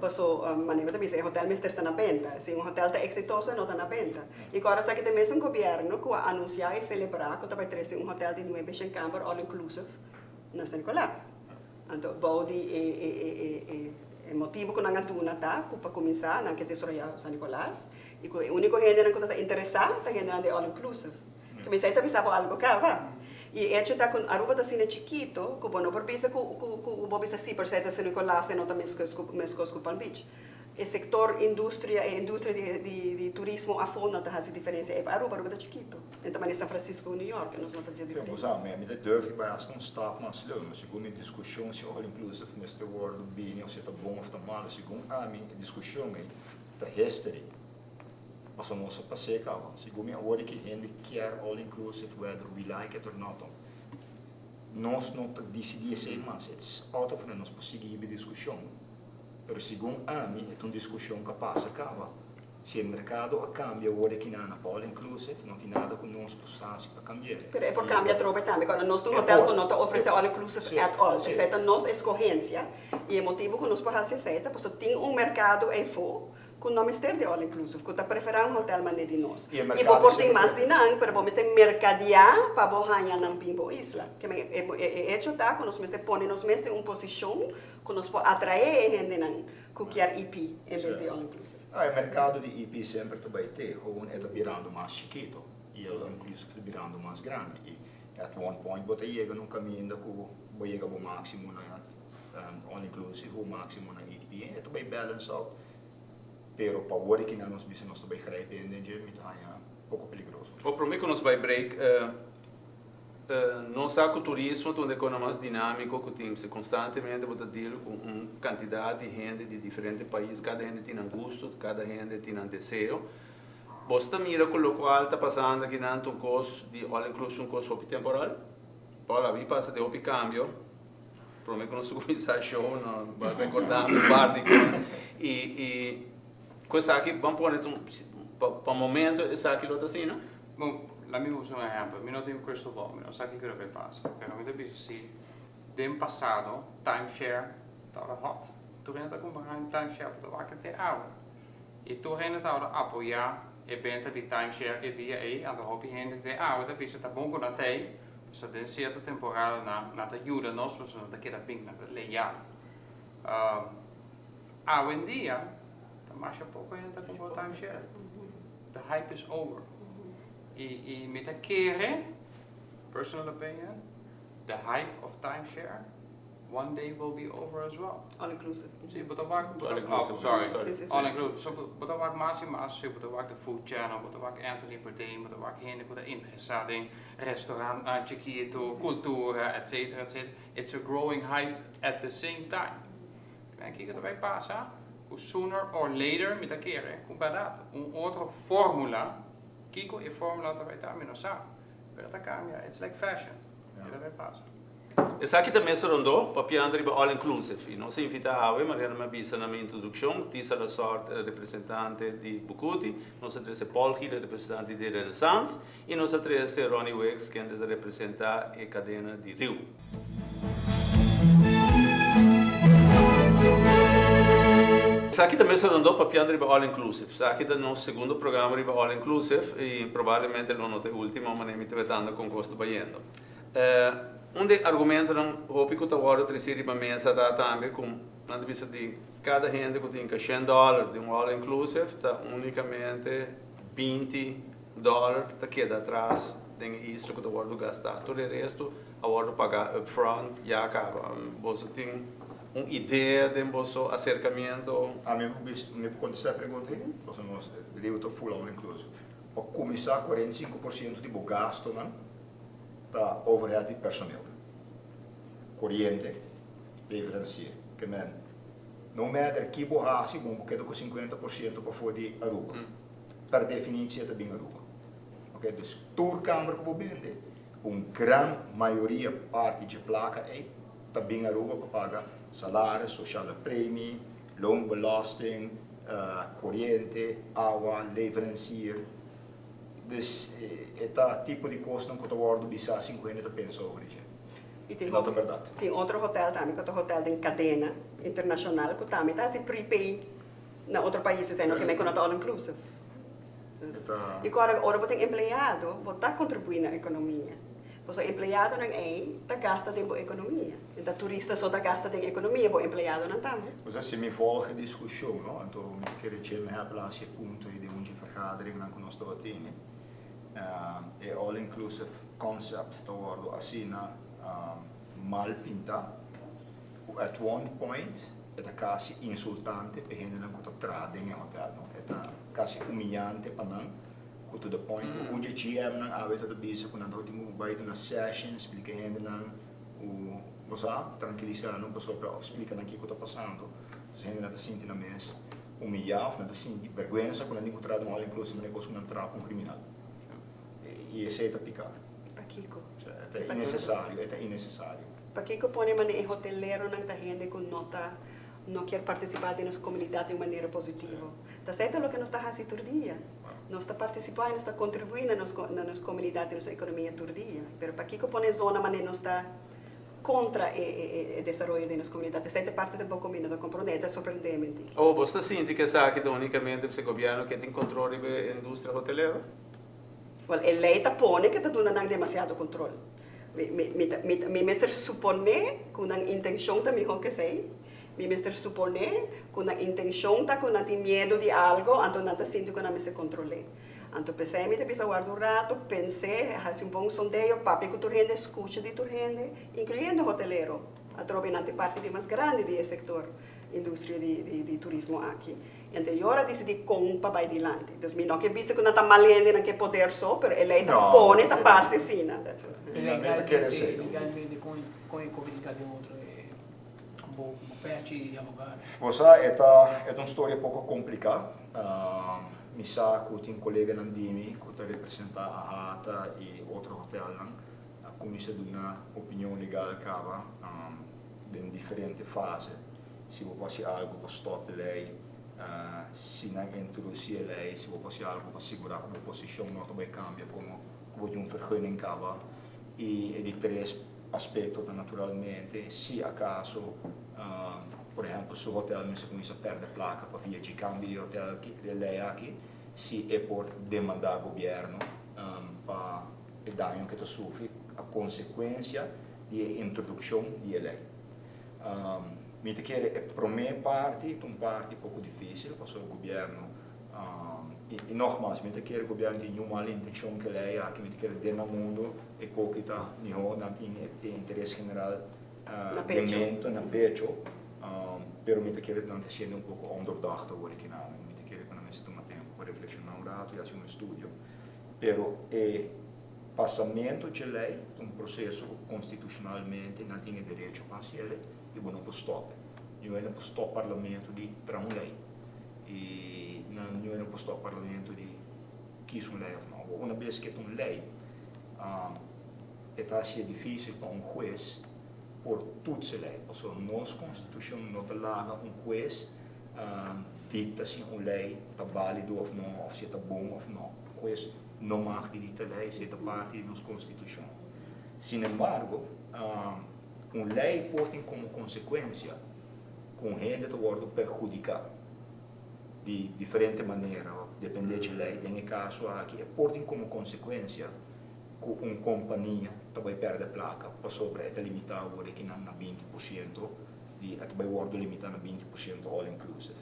Paso, manera bo ta bisa, e hotel mester ta na benta. Si un hotel ta exitoso, e no ta na benta. Y cu ora esaki ta e mesun gobierno cu a anuncia y celebra cu ta bay trece un hotel di nuebe shen camber all inclusive na San Nicolas. Anto, bou di e e e e e motibo cu nan a duna ta cu pa cuminsa nan ke desaroya San Nicolas y cu e unico hendenan cu ta ta interesa ta hendenan di all inclusive. Ke mester ta bisa bo algo caba. Y e hecho ta cu Aruba ta asina chikito cu bo no por bisa cu cu cu bo bisa si pero esey ta San Nicolas e no ta mescos cu mescos cu Palm Beach. E sector industria e industria di di di turismo afo no ta haci diferencia ey pa Aruba. Aruba ta chikito. E ta manera San Francisco cu New York nos no ta dje Pero diferente. bo sa, mi mi ta durf di bay hasta un stap mas leu. No segun mi discusion si all inclusive mester wordo bini of si e ta bon of ta malo. Segun ami e discusion ey ta history. Pasobra nos a pas'é kaba. Segun mi awor di ki hende kier all inclusive whether we like it or not, nos no ta disidí esei mas. It's out of hand. Nos por sigui hiba e diskushon, pero segun ami e ta un diskushon ku a pasa kaba. Si e merkado a kambia awor di ki nan pa all inclusive, no tin nada ku nos por hasi pa kambi'é. Pero e por kambia atrobe tambe. Kòrda nos ta un hotel ku no ta ofresé all inclusive at all. Esei ta nos eskohensia i e motibu ku nos por hasi esei ta pasobra tin un merkado eifó Ku no mester di all inclusive, ku ta preferá un hotel manera di nos. I e I bo merkado por tin semper mas di nan, pero bo mester merkadiá pa bo haña nan bin bo isla. Ke men e e hecho ta ku nos mester pone nos mes den un posishon ku nos por atraé e hendenan ku kier EP en bes di all inclusive. Ah, e merkado di EP semper ta bai te, gewoon e ta birando mas chikito i all inclusive ta birando mas grandi. I at one point bo ta yega na un kaminda ku bo yega bo máksimo na all inclusive o máksimo na EP, e ta bai balance out. Pero pa wor aki nan nos bisa nos ta bai grijp in den dje, mi ta haña poko peligroso. O prome ku nos bai break, nos sa ku turismo ta un ekonomia mas dinamiko ku tin. Si konstantemente bo ta deal ku un kantidat di hende di diferente pais, kada hende tin nan gusto, kada hende tin nan deseo. Bos ta mira ku lokual ta pasando aki nan ta un kos di all inclusive, un kos hopi temporal? Paul, abi pasa den hopi kambio. Prome ku nos kuminsá show no bo a rekordá un par di kos i i ku esaki ban pone ta un pa momento esaki lo ta asina. Bon, laat mi usa un ehèmpel. Mi no tin un crystal ball, mi no sa kiko lo bay pasa, pero mi ta bisa si den pasado timeshare tabata hot. Tur hende ta kumpra timeshare pasobra wak te awe. I tur hende tabata apoyá e benta di timeshare e dia ei, anto hopi hende te awe ta bisa ta bon ku nan ta ei. Pasobra den sierto temporada nan nan ta yuda nos pasobra nan ta keda bin, nan ta leal. Awendia ta masha poko hende ta kumpra timeshare. The hype is over. I i mi ta kere, personal opinion, the hype of timeshare one day will be over as well. All inclusive. Si, bo ta wak, bo ta, All inclusive. oh, sorry, Si, si, si. all inclusive. So bo bo ta wak mas i mas, si bo ta wak the food channel, bo ta wak Anthony Bourdain, bo ta wak hende ku ta interesá den restaurantnan chikitu, cultura, etcetera, etcetera. It's a growing hype at the same time. Ben kiko ta bay pasa? Cu sooner or later mi ta kere cu berdad un otro formula, kiko e formula ta bay ta mi no sa, pero ta cambia, it's like fashion, e ta bay pasa. Esaki ta mesa rondó papiando riba all inclusive y nos a invita awe, manera mi a bisa na mi introduccion, Tisa Lasort, representante di Bucuti, nos a trece Paul Gil, representante di Renaissance, Y nos a trece Ronnie Wicks kende ta representa e cadena di Riu. Esaki ta mester rondó papiando riba All Inclusive. Esaki ta nos segundo programa riba All Inclusive y probablemente lo no ta e ultimo manera mi ta wetando con cos ta bayendo. Un di e argumentonan hopi cu ta wordo treci riba mesa ta tambe cu nan ta bisa di cada hende cu tin cashent dollar di un All Inclusive ta unicamente 20 Dollar ta keda atras den e isla ku ta wòrdu gastá. Tur e resto a wòrdu pagá upfront, ya kaba. Boso tin un idea den boso aserkamiento? Ami por bis, mi por kontestá e pregunta ei, pasobra nos riu ta full all inclusive. Pa kuminsá, 45% di bo gastonan ta overhead di personeel. Koriente, leveransier. Ke men, no matter ki bo hasi, bo por keda ku 50% pafó di Aruba. Per definitie ta bin Aruba. Ok, dus tur kamber ku bo bende, un gran mayoria parti dje plaka ei ta bin Aruba pa paga salaris, sociale premie, loonbelasting, koriente, awa, leverancier. Dus e ta tipo di kosnan ku ta wòrdu bisá sin ku hende ta pensa over dje. I tin No ta bèrdat. Tin otro hotel tambe ku ta hotel den kadena internashonal ku tambe ta hasi prepay na otro paisnan esei no ke men ku no ta all inclusive. E ta. I ku ora ora bo tin empleado bo ta kontribuí na ekonomia. Pasobra empleadonan ei ta gasta den bo ekonomia. E ta turista so ta gasta den ekonomia, bo empleadonan tambe. Osea si mi volg e diskushon no, anto mi ta kere Jim Heppel a hasi e punto ei den un dje vergaderingnan ku nos tabatin. E all inclusive concept ta wordo asina mal pinta cu at one point e ta casi insultante pa e hendenan cu ta traha den e hotel no. E ta casi humillante pa nan cu to the point cu un dje GM nan awe ta ta bisa cu nan tabatin cu bay duna session splica e hendenan cu bo sa trankilisa nan pasobra of splica nan kico ta pasando. Entonces hendenan ta sinti nan mes humillá of nan ta sinti bergwensa ku nan tin ku traha den un all inclusive manera kos ku nan traha ku un kriminal. I esei ta piká. Pakiko? E ta innesesario, e ta innesesario. Pakiko pone manera e hoteleronan ta hende ku no ta no kier partisipá den nos komunidat di un manera positivo? Ta esei ta loke nos ta hasi tur dia. Nos ta partisipá i nos ta kontribuí na nos na nos komunidat i nos ekonomia tur dia. Pero pakiko pone zona manera nos ta kontra e desaroyo den nos komunidat. Esei ta parti tampoko mi no ta komprondé, e ta sorprendé mi. O bo ta sinti ku esaki ta unikamente pasobra e gobièrnu ke tin kontrol riba e industria hotelero? Wèl, e lei ta pone ke ta duna nan demasiado kontrol. Mi, mi, mi ta, mi, mi mester suponé ku nan intenshon ta mihó ku esei. Mi mester suponé ku nan intenshon ta ku nan tin miedu di algu, anto nan ta sinti ku nan mester kontrol'é. Anto p'esei mi ta bisa warda un rato, pens'é, hasi un bon sondeo, papia ku tur hende, skucha di tur hende, inkluyendo hotelero. Atrobe nan ta e parti di mas grandi di e sektor industria di di turismo aki. Anto e ora disidí kon pa bai dilanti. Dus mi no ke bisa ku nan ta mal hende, nan ke poder so, pero e lei ta pone ta parse asina. That's it. Legalmente, legalmente kon kon e komunika den otro e ku bo ku bo pèchi i abogado? Bo sa e ta e ta un storia poko kompliká. Mi sa ku tin koleganan di mi ku ta representá AHATA i otro hotelnan a kuminsá duna opinion legal kaba den diferente fase. Si bo por hasi algu pa stòp e lei, si nan introdusí e lei, si bo por hasi algu pa sigurá ku bo posishon no ta bai kambia komo ku bo tin un vergunning kaba. I e di tres aspekto ta naturalmente si akaso por ehempel su hotel mester kuminsá pèrdè plaka pa via dje kambio di hotel aki, di e lei aki, si e por demandá gobièrnu pa e daño ke ta sufri a konsekuensia di e introdukshon di e lei. Mi ta kere e promé parti ta un parti poko difísil pasobra gobièrnu i nogmaals mi ta kere gobièrnu tin niun mal intenshon ku e lei aki, mi ta kere den nan mundu e koki ta mihó, nan tin e interes general den mente, na pecho, pero mi ta kere nan ta siendo un poko ondoordacht awor aki nan, mi ta kere ku nan mester tuma tempu pa reflekshoná un ratu i hasi un estudio, pero e pasamentu dje lei ta un proseso ku konstitushonalmente nan tin e derecho pa hasi e lei i bo no por stòp e. Niun hende por stòp parlamento di traha un lei i nan niun hende por stòp parlamento di kis un lei òf no. Una bes ku e ta un lei e ta hasié difísil pa un hues por toets e lei pasobra nos konstitushon no ta laga un hues dikta si un lei ta bálido òf no òf si e ta bon òf no. Hues no mag di dikta lei si e ta parti di nos konstitushon. Sinembargo, un lei por tin komo konsekuensia ku un hende ta wòrdu perhudiká di diferente manera, dependé dje lei. Den e kaso aki e por tin komo konsekuensia ku un kompania ta bai pèrdè plaka pasobra e ta limitá awor e kinan na 20% di e ta bai wòrdu limitá na 20% all inclusive.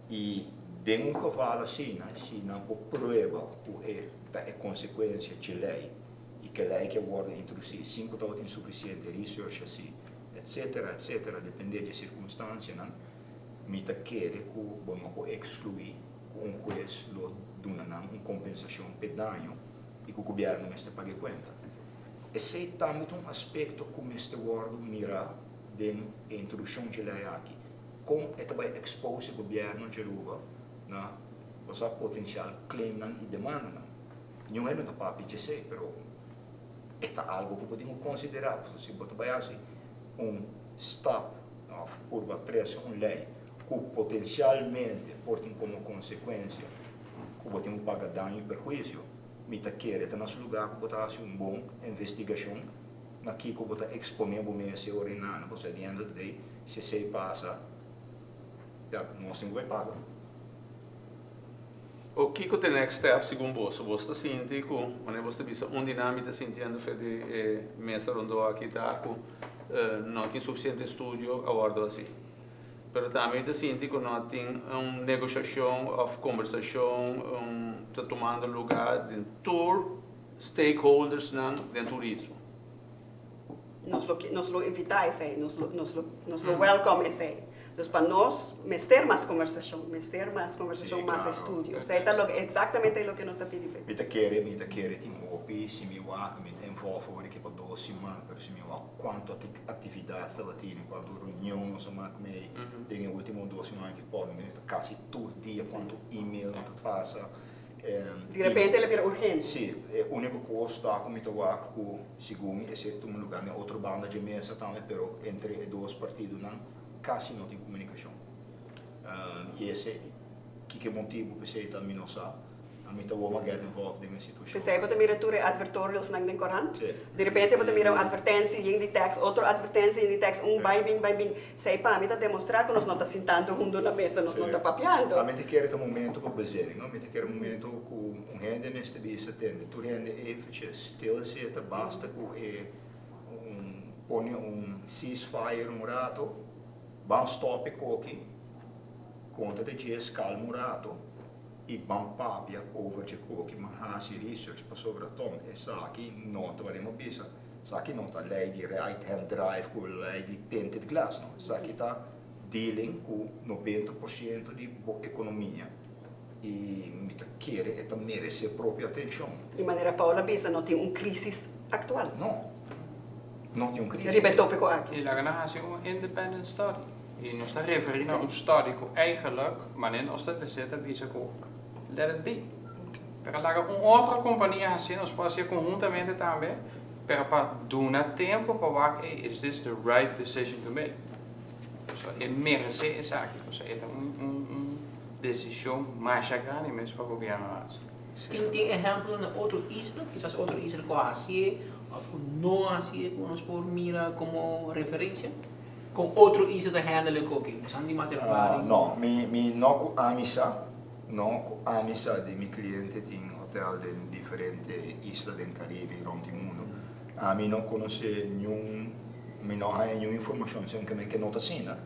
I den un geval asina, si nan por prueba ku e ta e konsekuensia dje lei i ku e lei ke wòrdu introdusí sin ku tabatin sufisiente research así, etsetera, etsetera, dependé dje sirkunstansianan, mi ta kere ku bo no por ekskluí ku un hues lo duna nan un kompensashon p'e daño i ku gobièrnu mester paga e kuenta. Esei tambe ta un aspekto ku mester wòrdu mirá den e introdukshon dje lei aki. Kon e ta bai expose gobièrnu dje Aruba na bo sa potensial claimnan i demandanan? Niun hende no ta papia dje esei, pero e ta algu ku bo tin ku konsiderá. Pasobra si bo ta bai hasi un stap òf purba trese un lei ku potensialmente por tin komo konsekuensia ku bo tin ku paga daño i perhuisio, mi ta kere ta na su lugá ku bo ta hasi un bon investigashon. na kiko bo ta eksponé bo mes e ora einan, pasobra at the end of the day, si esei pasa, ya, nos tin ku bai paga. O kiko ta e next step segun boso? Boso ta sinti ku, manera boso ta bisa, un di nan mi ta sintiendo fe di e mesa rondó aki ta ku no tin sufisiente estudio a wòrdu hasi. Pero tambe mi ta sinti ku no tin un negoshashon òf kombersashon ta tumando lugá den tur stakeholdersnan den turismo. Nos lo nos lo invitá esei, nos lo nos lo nos lo welcome esei. Dus pa nos mester mas conversacion, mester mas conversacion, Sí, mas claro. estudio. Esei ta loke exactamente loke nos ta pidi p'e. Mi ta kere, mi ta kere tin hopi, si mi wak mi ta involve awor aki pa dos siman, pero si mi wak cuanto actividad tabatin, cuanto reunion nos a mak mei den e ultimo dos siman aki, por mi ta casi tur dia cuanto email no ta pasa. Di repente el a bira urgente. Sí, e úniko kos ta ku mi ta wak ku segun esei tuma lugá den otro banda dje mesa tambe, pero entre e dos partidonan kasi no tin komunikashon. I esei, kiko e motibu p'esei ta mi no sa. Ami ta wou a get involved den e situashon. P'esei bo ta mira tur e advertorialsnan den korant. Sí. Di repente bo ta mira un advertentie yen di tèks, otro advertentie yen di tèks, un bai bin bai bin. Esei pa mi ta demostrá ku nos no ta sintando huntu na mesa, nos no ta papiando. Ami ta kere ta momento pa bezinning, no? Mi ta kere momento ku un hende mester bisa tende tur hende eventjes stil zita, basta ku e un pone un ceasefire un rato, ban stop e koki, konta te djes kalma un rato i ban papia over dje koki, ban hasi research pasobra Tom esaki no ta manera mi a bisa. Esaki no ta lei di right hand drive ku lei di tinted glass no. Esaki ta dealing ku 90% di bo ekonomia i mi ta kere e ta merese propio atenshon. I manera Paul a bisa no tin un krisis aktual. No. No tin un krisis. Riba e topiko aki. I laga nan hasi un independent study. I nos ta referi na un study ku eigenlijk manera nos ta desea ta bisa ku let it be. Pero laga un otro kompania hasi, nos por hasié konhuntamente tambe, pero pa duna tempu pa wak ey, is this the right decision to make? Pasobra e meresé esaki, pasobra e ta un un un desishon masha grandi mes pa gobièrnu hasi. Tin tin ehèmpel na otro isla, kisas otro isla ku a hasié òf ku no a hasié ku nos por mira komo referensia? Kon otro isla ta handle e koki? Nos han di mas ervaring. No, mi mi no ku ami sa. No cu ami sa di mi cliente tin hotel den diferente isla den Caribe y rond di mundo. Ami no conoce niun, mi no haya niun informacion, simplemente ke no ta asina,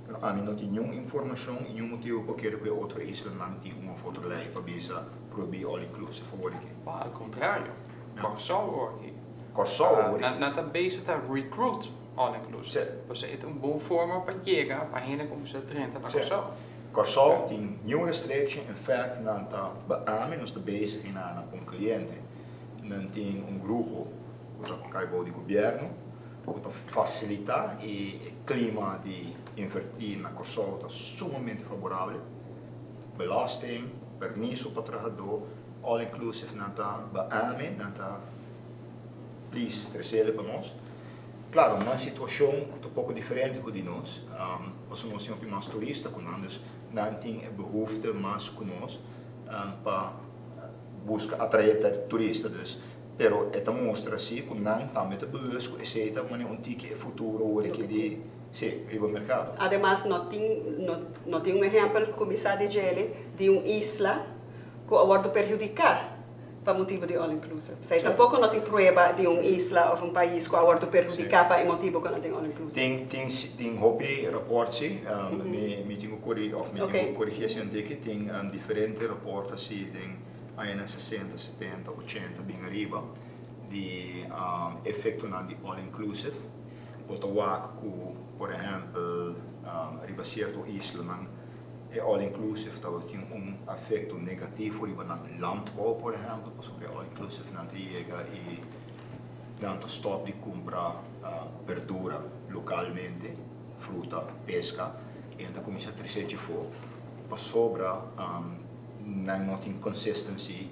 pero ami no tin niun informacion y niun motibo pa kere cu e otro islanan tin un of otro ley pa bisa prohibi all inclusive awor aki. Wel, al contrario, Corsou awor aki. Corsou awor aki. Nan ta bezig ta recruit all inclusive. Pasobra e ta un bon forma pa yega pa hende cuminsa drenta na Corsou. Kòrsou tin niun restriction, in fact nan ta beami, nos ta bezig i nan ku un kliente, nan tin un grupo ku ta kai bou di gobièrnu ku ta fasilitá i e klima di invertí na Kòrsou ta sumamente faborabel, belasting, permiso pa trahadó, all inclusive nan ta beami, nan ta please tresele pa nos. Claro, nan situacion ta poco diferente cu di nos, pasobra nos tin hopi mas turista cu nan, dus nan tin e behoefte mas cu nos pa busca atrae turista, dus, pero e ta mustra si cu nan tambe ta bewust cu esey ta manera un tiki e futuro ora ki di, si, riba mercado. Ademas no tin, no, no tin un ehempel cu mi sa di djele di un isla cu a wordo perhudica pa motibu di all inclusive. Esei tampoco no tin prueba di un isla of un pais cu a wordo perhudica pa e motibu cu nan tin all inclusive. Tin tin tin hopi raport si, mi mi tin cu cori of mi tin cu corigi esi antik, tin diferente raport asi den añanan sesenta, setenta, ochenta bin ariba di efectonan di all inclusive. Bo ta wak cu por ehempel riba cierto islanan E all inclusive tabatin un afecto negativo riba nan landbouw por ehempel, pasobra e all inclusive nan ta yega y nan ta stop di cumpra berdura localmente, fruta, pesca, y nan ta cuminsa trece djifo pasobra nan no tin consistency,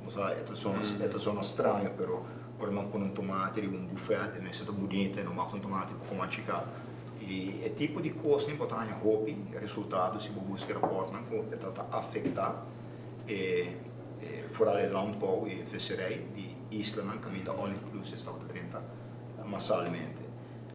bo sa e ta zona e ta zona straño pero ora nan pone un tomate riba un buffet e mester ta bunita e no mag ta un tomate poco mas chica. I e tipo di kosnan bo ta haña hopi resultado si bo buska e raportnan ku e ta ta afektá e foral e landbouw i e visserij di. Islanan kaminda all inclusive tabata drenta masalmente.